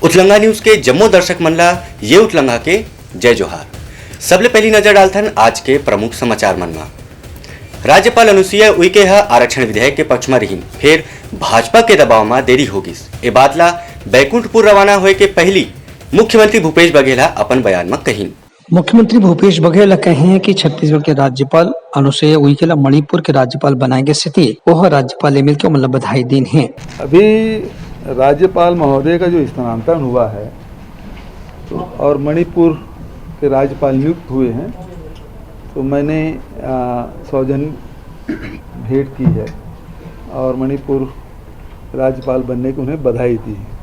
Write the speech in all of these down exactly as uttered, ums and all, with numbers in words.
उतलंगा news के जम्मो दर्शक मन ला ये उतलंगा के जय जोहार। सबले पहली नजर डालथन आज के प्रमुख समाचार मन मा। राज्यपाल अनुसुईया उइके ह आरक्षण विधेयक के पक्ष म रिहिन, फेर भाजपा के दबाव म देरी हो गिस। ए बात ला बैकुंठपुर रवाना होए के पहिली मुख्यमंत्री भूपेश बघेल ह अपन बयान म कहिन। मुख्यमंत्री भूपेश बघेल ह कहे हे कि छत्तीसगढ़ के राज्यपाल अनुसुईया उइके ला मणिपुर के राज्यपाल बनाए के सेती ओह राज्यपाल ले मिलके ओमन ला बधाई दीन हे। अभी राज्यपाल महोदय का जो स्थानांतरण हुआ है, तो और मणिपुर के राज्यपाल नियुक्त हुए हैं, तो मैंने, आ, सौजन्य भेंट की है और मणिपुर राज्यपाल बनने की उन्हें बधाई दी है।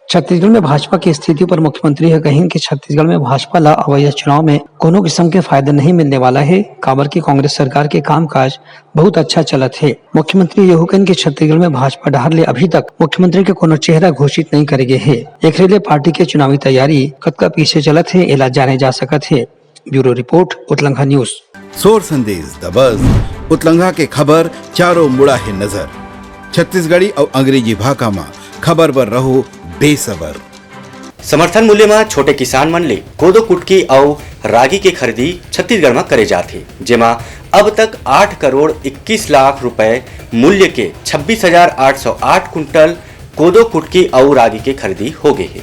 छत्तीसगढ़ में भाजपा की स्थिति पर मुख्यमंत्री ह कहिन कि छत्तीसगढ़ में भाजपा ला अवइया चुनाव में कोनो किस्म के फायदा नहीं मिलने वाला हे, काबर कि कांग्रेस सरकार के कामकाज बहुत अच्छा चलत हे। मुख्यमंत्री यहू कहिन कि छत्तीसगढ़ में भाजपा डहार ले अभी तक मुख्यमंत्री के कोनो चेहरा घोषित नहीं करे गे हे। एकरे ले पार्टी के चुनावी तैयारी कतका पीछे चलत हे, एला जाने जा सकत हे। Bureau report, Utlanga news. Sor Sandesh, the बज, उतलंगा के खबर चारों मुड़ा हे नजर। छत्तीसगढ़ी अउ अंग्रेजी भाखा म खबर बर रहो बेसबर। समर्थन मूल्य म छोटे किसान मन ले कोदो कुटकी अउ रागी के खरीदी छत्तीसगढ़ म करे जात हे, जेमा अब तक आठ करोड़ इक्कीस लाख रुपए मूल्य के छब्बीस हजार आठ सौ आठ कुंटल कोदो कुटकी अउ रागी के खरीदी हो गे हे।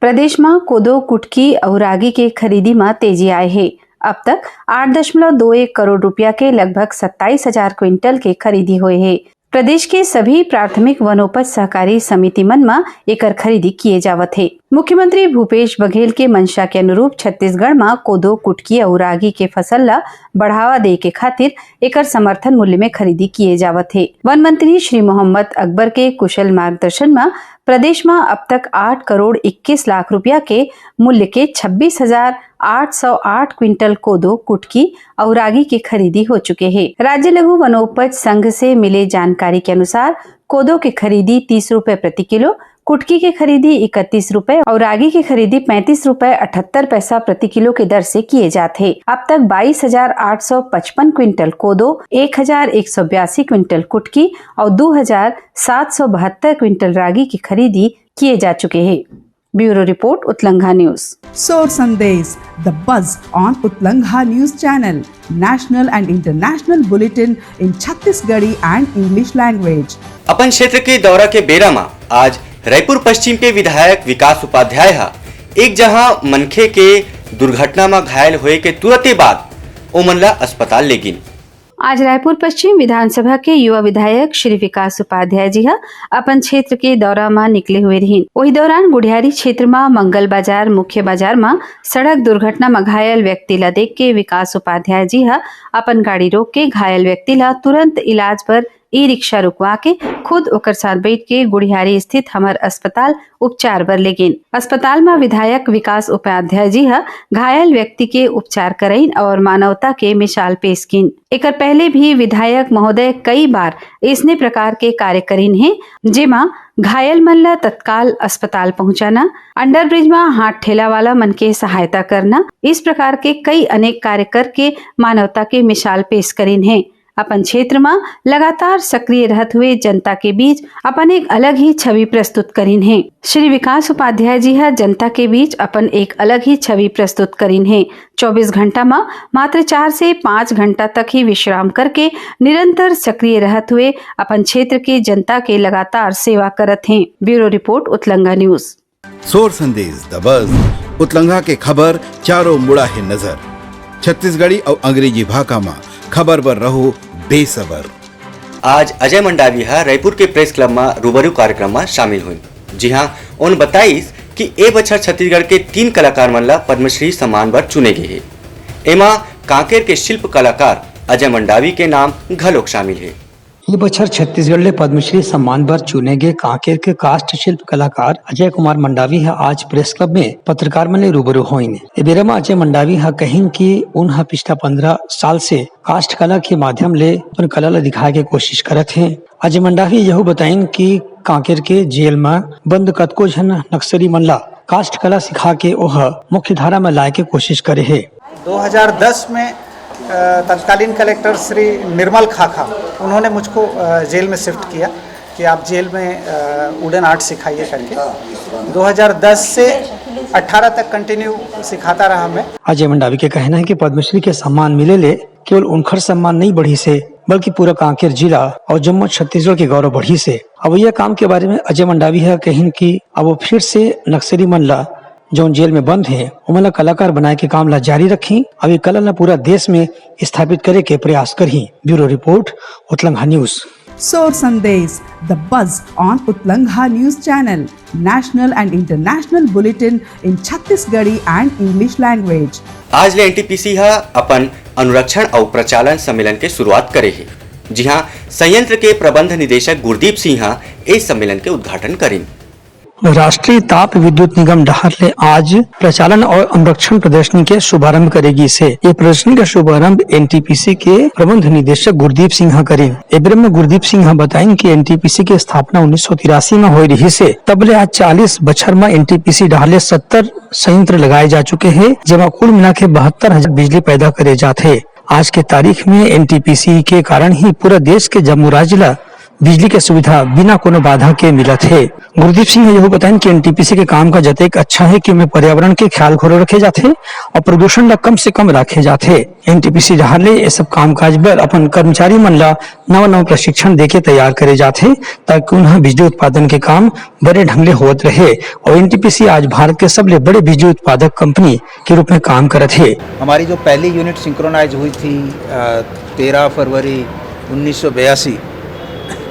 प्रदेश म कोदो, कुटकी अउ रागी के खरीदी म तेजी आए हे। अब तक आठ दशमलव दो एक करोड़ रुपया के लगभग सत्ताईस हजार क्विंटल के खरीदी होए हे। प्रदेश के सभी प्राथमिक वनोपज सहकारी समिति मन म एकर खरीदी किए जावत हे। मुख्यमंत्री भूपेश बघेल के मंशा के अनुरूप छत्तीसगढ़ म कोदो, कुटकी अउ रागी के फसल ल बढ़ावा दे के खातिर एकर समर्थन मूल्य में खरीदी किए जावत हे। वन मंत्री श्री मोहम्मद अकबर के कुशल मार्गदर्शन म प्रदेश म अब तक आठ करोड़ इक्कीस लाख रुपया के मूल्य के छब्बीस हजार आठ सौ आठ क्विंटल कोदो, कुटकी अउ रागी के खरीदी हो चुके हे। राज्य लघु वनोपज संघ से मिले जानकारी के अनुसार, कोदो के खरीदी तीस रुपए प्रति किलो, कुटकी के खरीदी इकतीस रुपए अउ रागी के खरीदी पैंतीस रुपए अठहत्तर पैसा प्रति किलो के दर से किए जात हे। अब तक बाईस हजार आठ सौ पचपन क्विंटल कोदो, एक हजार एक सौ बयासी क्विंटल कुटकी अउ दो हजार सात सौ बहत्तर क्विंटल रागी की खरीदी किए जा चुके हे। Bureau report, Utlanga news. Sor Sandesh, the buzz on Utlangha News Channel, national and international bulletin in Chhattisgarhi and English language. अपन क्षेत्र के दौरा के बेरा म आज रायपुर पश्चिम के विधायक विकास उपाध्याय ह एक जहां मनखे के दुर्घटना म घायल होए के तुरते बाद ओमन ला अस्पताल ले गिन। आज रायपुर पश्चिम विधानसभा के युवा विधायक श्री विकास उपाध्याय जी ह अपन क्षेत्र के दौरा म निकले हुए रहिन। वही दौरान गुढ़ियारी क्षेत्र म मंगल बाजार मुख्य बाजार म सड़क दुर्घटना म घायल व्यक्ति ला देख के विकास उपाध्याय जी ह अपन गाड़ी रोक के घायल व्यक्ति ला तुरंत इलाज बर ई रिक्शा रुकवा के खुद ओकर साथ बैठ के गुढ़ियारी स्थित हमर अस्पताल उपचार बर ले गेन। अस्पताल म विधायक विकास उपाध्याय जी ह घायल व्यक्ति के उपचार करइन और मानवता के मिसाल पेश किन। एकर पहले भी विधायक महोदय कई बार इसने प्रकार के कार्य करिन हे, जेमा घायल मन ल तत्काल अस्पताल पहुंचाना, अंडरब्रिज म हाथ ठेला वाला मन के सहायता करना, इस प्रकार के कई अनेक कार्य करके मानवता के मिसाल पेश करिन हे। अपन क्षेत्र म लगातार सक्रिय रहत हुए जनता के बीच अपन एक अलग ही छवि प्रस्तुत करिन हे। श्री विकास उपाध्याय जी ह जनता के बीच अपन एक अलग ही छवि प्रस्तुत करिन हे। चौबीस घंटा म मात्र चार से पाँच घंटा तक ही विश्राम करके निरंतर सक्रिय रहत हुए अपन क्षेत्र के जनता के लगातार सेवा करत हे। Bureau report, Utlanga news. Sor Sandesh, the बज, उतलंगा के खबर चारों मुड़ा हे नजर। छत्तीसगढ़ी अउ अंग्रेजी भाखा म खबर बर रहो बेसबर। आज अजय मंडावी ह रायपुर के प्रेस क्लब म रूबरू कार्यक्रम म शामिल होइन, जिहां ओन बताइस कि ए बछर छत्तीसगढ़ के तीन कलाकार मन ला पद्मश्री सम्मान बर चुने गे हे। एमा कांकेर के शिल्प कलाकार अजय मंडावी के नाम घलोक शामिल हे। ये बछर छत्तीसगढ़ ले पद्मश्री सम्मान बर चुने गे कांकेर के काष्ठ शिल्प कलाकार अजय कुमार मंडावी ह आज प्रेस क्लब में पत्रकार मन ले रूबरू होइन। ए बेरा म अजय मंडावी ह कहिन कि उन ह पिछला पंद्रह साल से काष्ठ कला के माध्यम ले अपन कला ल दिखाए के कोशिश करत हे। अजय मंडावी यहू बताइन कि कांकेर के जेल म बंद कतको झन नक्सली मन ला काष्ठ कला सिखा के ओह मुख्य धारा म लाए के कोशिश करे हे। दो हज़ार दस में, अ, तत्कालीन कलेक्टर श्री निर्मल खाखा, उन्होंने मुझको, अ, जेल में शिफ्ट किया। कि आप जेल में वुडन आर्ट सिखाइए करके। दो हज़ार दस से अठारह तक कंटिन्यू सिखाता रहा मैं। अजय मंडावी के कहना है कि पद्मश्री के सम्मान मिले ले केवल उनखर सम्मान नहीं बढ़िस हे, बल्कि पूरा कांकेर जिला और जम्मो छत्तीसगढ़ के गौरव बढ़िस हे। अब ये काम के बारे में अजय मंडावी ह कहिन कि अब वो फिर से नक्सली मन ला, जौन जेल में बंद हे, ओमन ला कलाकार बनाए के काम ला जारी रखही। अब ये कला ला पूरा देश में स्थापित करे के प्रयास करही। Bureau report, Utlangha news. Sor Sandesh, the buzz on Utlangha News Channel, national and international bulletin in Chhattisgarhi and English language. आज ले एनटीपीसी ह अपन अनुरक्षण अउ प्रचालन सम्मेलन के शुरुआत करे हे, जिहां संयंत्र के प्रबंध निदेशक गुरदीप सिंह ह ए सम्मेलन के उद्घाटन करिन। राष्ट्रीय ताप विद्युत निगम डहार ले आज प्रचालन और अनुरक्षण प्रदर्शनी के शुभारंभ करे गिस हे। ये प्रदर्शनी का शुभारंभ एनटीपीसी के प्रबंध निदेशक गुरदीप सिंह ह करिन। ए बेरा म गुरदीप सिंह ह बताइन कि एनटीपीसी के स्थापना उन्नीस सौ तिरासी म होए रिहिस हे, तब ले आज चालीस बछर म एनटीपीसी डहार ले सत्तर संयंत्र लगाए जा चुके हे, जेमा कुल मिला के बहत्तर हजार बिजली पैदा करे जात हे। आज के तारीख में एनटीपीसी के कारण ही पूरा देश के जम्मो राज्य ला बिजली के सुविधा बिना कोनो बाधा के मिलत हे। गुरदीप सिंह ह यहू बताइन कि एनटीपीसी के काम का जतेक अच्छा हे कि ओमे पर्यावरण के ख्याल घलो रखे जाथे और प्रदूषण ला कम से कम रखे जाथे। एनटीपीसी डहार ले ये सब कामकाज बर अपन कर्मचारी मन ला नवा नवा प्रशिक्षण देके तैयार करे जाथे, ताकि उन्हा बिजली उत्पादन के काम बड़े ढंग ले होवत रहे और एनटीपीसी आज भारत के सबले बड़े बिजली उत्पादक कंपनी के रूप में काम करत हे। हमारी जो पहली यूनिट सिंक्रोनाइज हुई थी तेरह फरवरी उन्नीस सौ बयासी,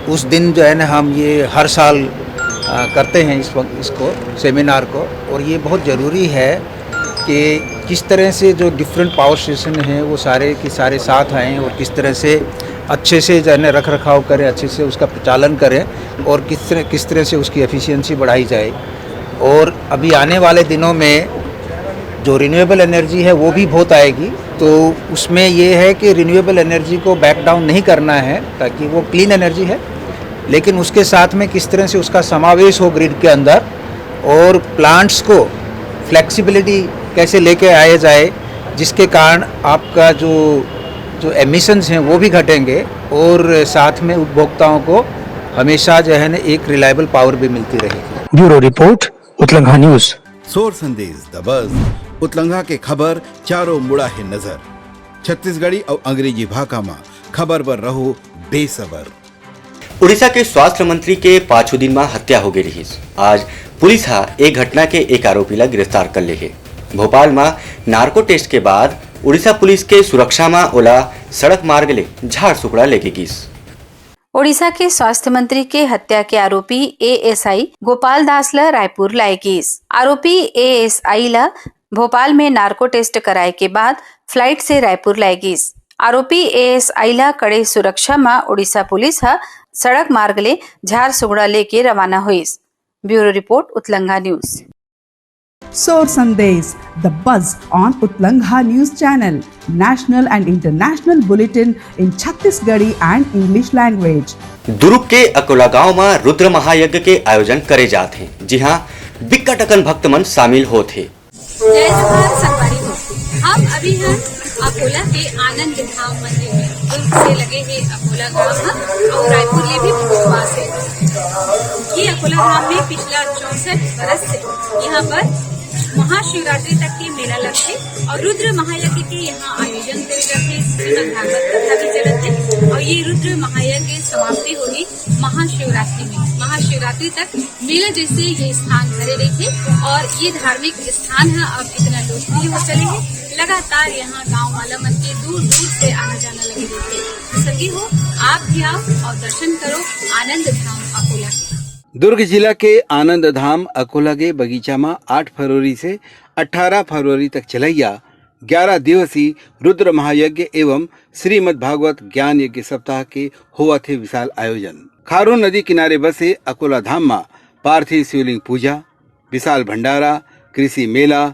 उस दिन जो है ना, हम ये हर साल अ, करते हैं इस वक्त इसको, सेमिनार को। और ये बहुत ज़रूरी है कि किस तरह से जो डिफरेंट पावर स्टेशन हैं, वो सारे के सारे साथ आएँ और किस तरह से अच्छे से जो है ना, रख रखाव करें, अच्छे से उसका प्रचालन करें और किस तरह किस तरह से उसकी एफिशिएंसी बढ़ाई जाए। और अभी आने वाले दिनों में जो रिन्यूएबल एनर्जी है, वो भी बहुत आएगी। तो उसमें ये है कि रिन्यूएबल एनर्जी को बैक डाउन नहीं करना है, ताकि वो क्लीन एनर्जी है, लेकिन उसके साथ में किस तरह से उसका समावेश हो ग्रिड के अंदर और प्लांट्स को फ्लेक्सिबिलिटी कैसे लेके आया जाए, जिसके कारण आपका जो जो एमिशंस हैं, वो भी घटेंगे और साथ में उपभोक्ताओं को हमेशा जो है ना, एक रिलायबल पावर भी मिलती रहेगी। Bureau report, Utlangha news. Sor Sandesh, the बज, उतलंघा के खबर चारों मुड़ा हे नजर। छत्तीसगढ़ी अउ अंग्रेजी भाखा म खबर बर रहो बेसबर। उड़ीसा के स्वास्थ्य मंत्री के पाछू दिन म हत्या हो गे रिहिस। आज पुलिस ह ए घटना के एक आरोपी ला गिरफ्तार कर ले हे। भोपाल म नार्को टेस्ट के बाद उड़ीसा पुलिस के सुरक्षा म ओला सड़क मार्ग ले झाड़ सुकड़ा लेगे गिस। ओडिशा के स्वास्थ्य मंत्री के हत्या के आरोपी एएसआई गोपाल दास ल रायपुर लाए गिस। आरोपी एएसआई ल भोपाल में नार्को टेस्ट कराए के बाद फ्लाइट से रायपुर लाए गिस। आरोपी एएसआई ल कड़े सुरक्षा म ओडिशा पुलिस ह सड़क मार्ग ले झार सुगड़ा लेके रवाना होइस। Bureau report, Utlanga news. Sor Sandesh, the buzz on Utlangha News Channel, national and international bulletin in Chhattisgarhi and English language. Durg के अकोला गांव म रुद्र महायज्ञ के आयोजन करे जात हे, जिहां बिक्कट अकन भक्त मन शामिल होत हे। जय जोहार संगवारी हो, हम अभी हैं अकोला के आनंद धाम मंदिर में। दुर्ग से लगे हे अकोला गांव ह, अउ रायपुर ले भी बहुत पास हे। ये अकोला धाम में पिछला चौसठ बरस से यहाँ पर महाशिवरात्रि तक के मेला लगथे अउ रुद्र महायज्ञ के यहाँ आयोजन करे जाथे। श्रीमद् भागवत कथा भी चलत हे अउ ये रुद्र महायज्ञ समाप्ति होही महाशिवरात्रि में। महाशिवरात्रि तक मेला जैसे ये स्थान भरे रहिथे अउ ये धार्मिक स्थान ह अब इतना लोकप्रिय हो चले हे। लगातार यहाँ गांव वाला मन के दूर दूर से आना जाना लगे रहिथे। तो संगी हो, आप भी आओ अउ दर्शन करो आनंद धाम अकोला के। दुर्ग जिला के आनंद धाम अकोला के बगीचा म आठ फरवरी से अट्ठारह फरवरी तक चलइया ग्यारह दिवसीय रुद्र महायज्ञ एवं श्रीमद् भागवत ज्ञान यज्ञ सप्ताह के होवत हे विशाल आयोजन। खारून नदी किनारे बसे अकोला धाम म पार्थिव शिवलिंग पूजा, विशाल भंडारा, कृषि मेला,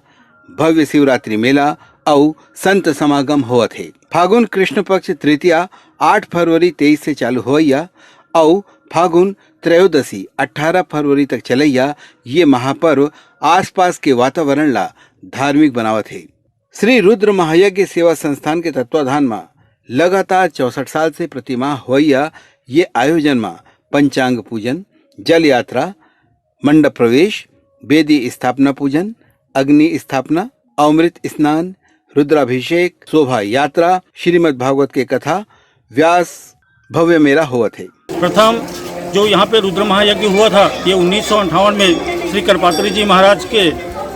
भव्य शिवरात्रि मेला अउ संत समागम होवत हे। फागुन कृष्ण पक्ष तृतीया आठ फरवरी तेईस से चालू होवइया अउ फागुन त्रयोदशी अट्ठारह फरवरी तक चलइया ये महापर्व आसपास के वातावरण ला धार्मिक बनावत हे। श्री रुद्र महायज्ञ सेवा संस्थान के तत्वाधान म लगातार चौसठ साल से प्रतिमाह होवइया ये आयोजन म पंचांग पूजन, जल यात्रा, मंडप प्रवेश, वेदी स्थापना पूजन, अग्नि स्थापना, अमृत स्नान, रुद्राभिषेक, शोभा यात्रा, श्रीमद् भागवत के कथा, व्यास भव्य मेला होवत हे। प्रथम जो यहाँ पे रुद्र महायज्ञ हुआ था, ये उन्नीस सौ अंठावन में श्री करपात्री जी महाराज के,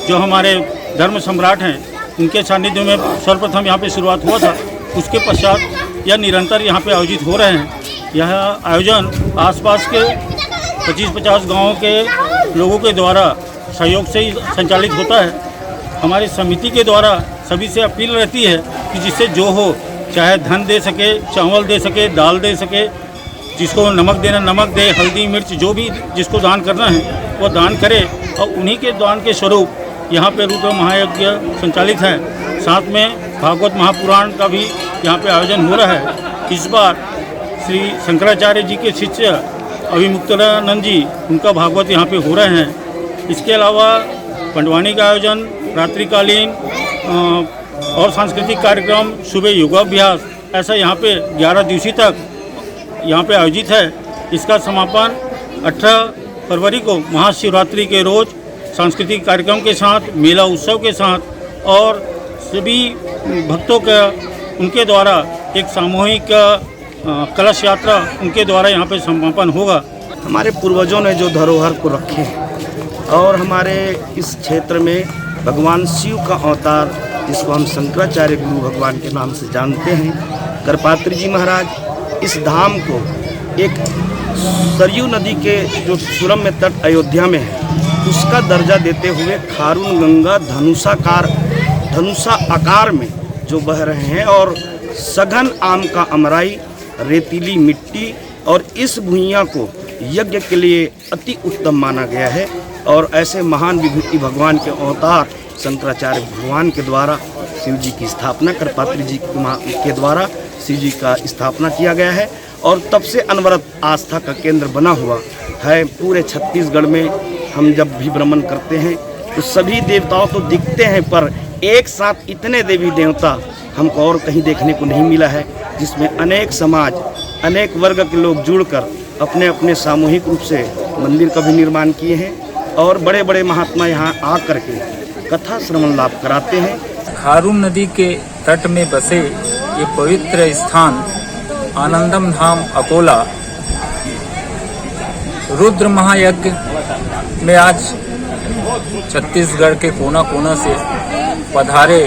जो हमारे धर्म सम्राट हैं, उनके सानिध्य में सर्वप्रथम यहाँ पे शुरुआत हुआ था। उसके पश्चात यह निरंतर यहाँ पे आयोजित हो रहे हैं। यह आयोजन आसपास के पच्चीस पचास गांवों के लोगों के द्वारा सहयोग से ही संचालित होता है। हमारी समिति के द्वारा सभी से अपील रहती है कि जिससे जो हो, चाहे धन दे सके, चावल दे सके, दाल दे सके, जिसको नमक देना नमक दे, हल्दी मिर्च जो भी जिसको दान करना है वो दान करे, और उन्हीं के दान के स्वरूप यहाँ पे रुद्र महायज्ञ संचालित है। साथ में भागवत महापुराण का भी यहाँ पे आयोजन हो रहा है। इस बार श्री शंकराचार्य जी के शिष्य अभिमुक्तानंद जी, उनका भागवत यहाँ पे हो रहे हैं। इसके अलावा पंडवानी का आयोजन, रात्रिकालीन, अ, और सांस्कृतिक कार्यक्रम, सुबह योगाभ्यास, ऐसा यहाँ पे ग्यारह दिवसीय तक यहाँ पे आयोजित है। इसका समापन अठारह फरवरी को महाशिवरात्रि के रोज सांस्कृतिक कार्यक्रम के साथ, मेला उत्सव के साथ और सभी भक्तों का, उनके द्वारा एक सामूहिक, अ, कलश यात्रा उनके द्वारा यहाँ पे समापन होगा। हमारे पूर्वजों ने जो धरोहर को रखे हैं और हमारे इस क्षेत्र में भगवान शिव का अवतार, जिसको हम शंकराचार्य गुरु भगवान के नाम से जानते हैं, करपात्री जी महाराज, इस धाम को एक सरयू नदी के जो सुरम्य तट अयोध्या में है, उसका दर्जा देते हुए खारून गंगा धनुषाकार, धनुषा आकार में जो बह रहे हैं और सघन आम का अमराई, रेतीली मिट्टी और इस भुइयां को यज्ञ के लिए अति उत्तम माना गया है। और ऐसे महान विभूति भगवान के अवतार शंकराचार्य भगवान के द्वारा शिव जी की स्थापना, करपात्री जी के मा-, के द्वारा शिव जी का स्थापना किया गया है और तब से अनवरत आस्था का केंद्र बना हुआ है। पूरे छत्तीसगढ़ में हम जब भी भ्रमण करते हैं तो सभी देवताओं तो दिखते हैं, पर एक साथ इतने देवी देवता हमको और कहीं देखने को नहीं मिला है, जिसमें अनेक समाज, अनेक वर्ग के लोग जुड़कर अपने अपने सामूहिक रूप से मंदिर का भी निर्माण किए हैं और बड़े बड़े महात्मा यहाँ आ करके कथा श्रवण लाभ कराते हैं। खारून नदी के तट में बसे ये पवित्र स्थान आनंदम धाम अकोला रुद्र महायज्ञ में आज छत्तीसगढ़ के कोना कोना से पधारे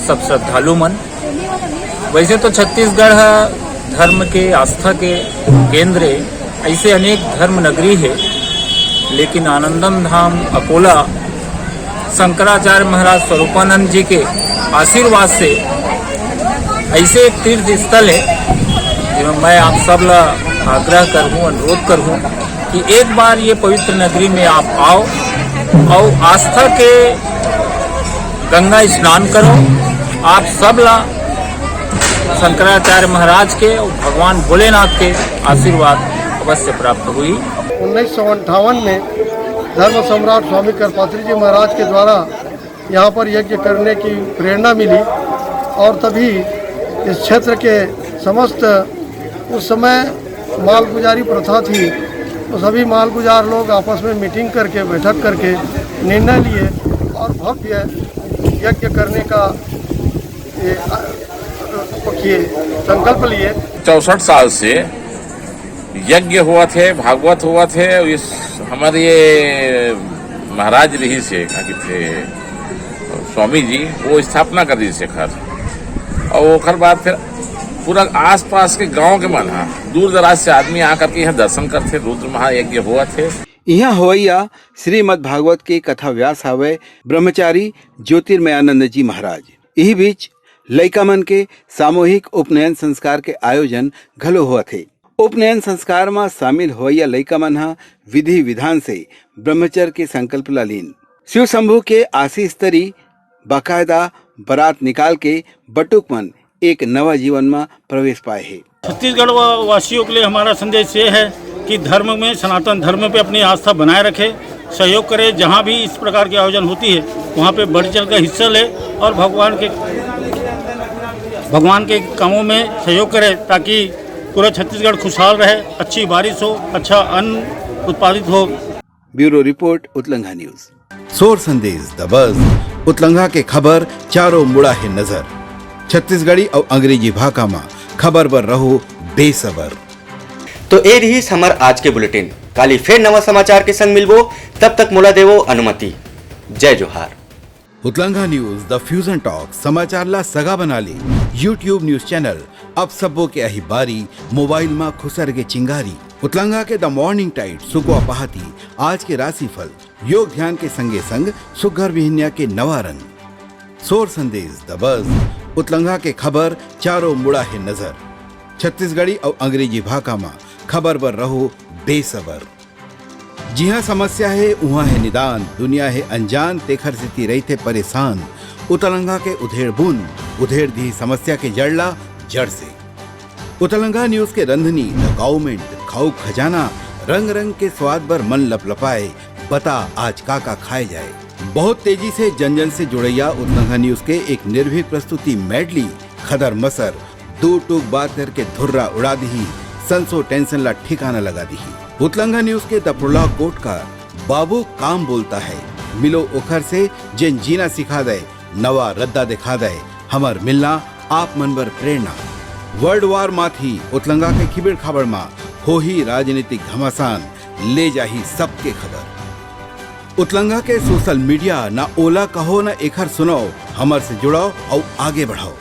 सब श्रद्धालु मन। वैसे तो छत्तीसगढ़ ह धर्म के, आस्था के केंद्र ए, ऐसे अनेक धर्म नगरी हे, लेकिन आनंदम धाम अकोला शंकराचार्य महाराज स्वरूपानंद जी के आशीर्वाद से ऐसे एक तीर्थ स्थल हे, जेमा मैं आप सब ला आग्रह करहूँ, अनुरोध करहूँ कि एक बार ये पवित्र नगरी में आप आओ और आस्था के गंगा स्नान करो। आप सब ला शंकराचार्य महाराज के और भगवान भोलेनाथ के आशीर्वाद अवश्य प्राप्त हुई। उन्नीस सौ अंठावन में धर्म सम्राट स्वामी करपात्री जी महाराज के द्वारा यहाँ पर यज्ञ करने की प्रेरणा मिली और तभी इस क्षेत्र के समस्त, उस समय मालगुजारी प्रथा थी, तो सभी मालगुजार लोग आपस में मीटिंग करके, बैठक करके निर्णय लिए और भव्य यज्ञ करने का ये, अ, किए, संकल्प लिए। चौसठ साल से यज्ञ होवत हे, भागवत होवत हे। इस हमारे ये महाराज रहिस हे, का कहिथे, स्वामी जी, वो स्थापना कर दिस हे एखर। और ओखर बाद फिर पूरा आसपास के गांव के मन ह, दूर दराज से आदमी आ करके यहाँ दर्शन करथे, रुद्र महायज्ञ होवत हे। इहाँ होवइया श्रीमद् भागवत के कथा व्यास हावय ब्रह्मचारी ज्योतिर्मयानंद जी महाराज। इही बीच लइका मन के सामूहिक उपनयन संस्कार के आयोजन घलो होवत हे। उपनयन संस्कार म शामिल होवइया लइका मन ह विधि विधान से ब्रह्मचर्य के संकल्प ल लीन। शिव शंभू के आशीष तरी बाकायदा बरात निकाल के बटुक मन एक नवा जीवन म प्रवेश पाए हे। छत्तीसगढ़ वा-, वासियों के लिए हमारा संदेश ये है कि धर्म में, सनातन धर्म पे अपनी आस्था बनाए रखें, सहयोग करें। जहाँ भी इस प्रकार की आयोजन होती है, वहाँ पे बढ़ चढ़ कर हिस्सा लें और भगवान के, भगवान के कामों में सहयोग करें, ताकि पूरा छत्तीसगढ़ खुशहाल रहे, अच्छी बारिश हो, अच्छा अन्न उत्पादित हो। Bureau report, Utlanga news. Sor Sandesh the बज, उतलंगा के खबर चारों मुड़ा हे नजर। छत्तीसगढ़ी अउ अंग्रेजी भाखा म खबर बर रहो बेसबर। तो ए रिहिस हमर आज के बुलेटिन। काली फेर नवा समाचार के संग मिलबो, तब तक मोला देवो अनुमति। जय जोहार। उतलंगा न्यूज द फ्यूजन टॉक समाचार ला सगा बना ले। YouTube न्यूज चैनल अब सबो के अही बारी, मोबाइल मा खुसर के चिंगारी। उतलंगा के द मॉर्निंग टाइट सुकवा पहाती, आज के राशिफल, योग ध्यान के संगे संग सुग्घर बिहनिया के नवा रंग। सोर संदेश द बज, उतलंगा के खबर चारों मुड़ा हे नजर। छत्तीसगढ़ी अउ अंग्रेजी भाखा मा खबर बर रहो बेसबर। जिहाँ समस्या हे उहाँ हे निदान, दुनिया हे अनजान, तेखर सेती रहिथे परेशान। उतलंगा के उधेड़ बुन, उधेड़ दिही समस्या के जड़ ला जड़ से। उतलंगा न्यूज के रंधनी द गवर्नमेंट, खाऊ खजाना, रंग रंग के स्वाद बर मन लपलपाए। बता आज का का खाए जाए। बहुत तेजी से जन जन से जुड़ैया उतलंगा न्यूज के एक निर्भीक प्रस्तुति मेडली, खदर मसर, दू टूक बात करके धुर्रा उड़ा दिही, संसो टेंशन ला ठिकाना लगा दिही। उतलंगा न्यूज के द प्रोलॉग कोट का बाबू काम बोलता है, मिलो ओखर से जेन जीना सिखा दे, नवा रद्दा दिखा दे, हमर मिलना आप मन बर प्रेरणा। वर्ल्ड वार माथी उतलंगा के खिबिड़ खाबड़ मा होही राजनीतिक घमासान, ले जाही सबके खबर। उतलंगा के सोशल मीडिया, ना ओला कहो ना एखर सुनाओ, हमर से जुड़ाओ अउ आगे बढ़ाओ।